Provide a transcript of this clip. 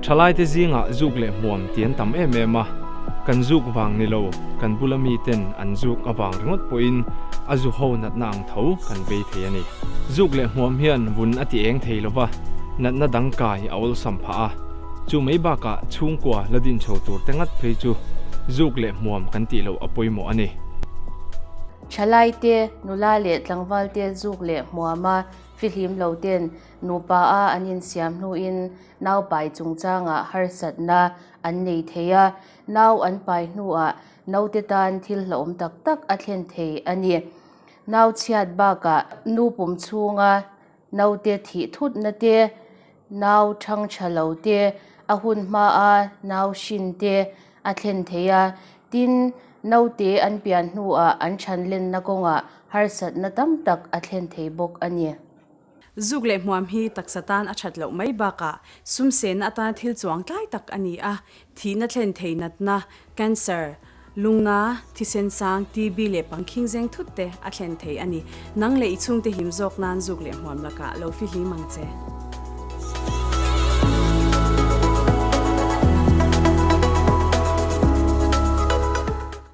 Thalaite zingah zuk leh hmuam ti an tam em em a, kan zuk vang ni lo, kan bula miten an zuk avang ringawt pawhin a zu ho natna ang tho kan vei thei a ni. Zuk leh hmuam hian vun a ti eng thei lova, natna dang kai a awlsam phah a, chu mai bakah chhungkua la din chho tur te ngat phei chu zuk leh hmuam kan tih loh a pawimawh a ni. Thalaite, nula leh tlangvalte zuk leh hmuama fihlim lo ten nupa a an insiam hnuin nau pai chungchangah harsatna an nei thei a, nau an pai hnuah naute tan thil hlauhawm tak tak a thlen thei a ni. Nau chhiat bakah nu pum chhunga naute thih thutna te, nau thang tha lo te, a hun hmaa nau hrin te a thlen thei a. Tin, naute an pian hnuah an than lenna kawngah harsatna tam tak a thlen thei bawk a ni. Zuk leh hmuam hi taksa tan a that loh mai bakah sumsehna atana thil chuang tlai tak a ni a, thihna thlen thei natna, cancer, lungna, thisen sang, TB leh pangkhing zeng thut te a thlen thei a ni. Nang leh i chhungte him zawk nan zuk leh hmuam lakah lo fihlim ang che.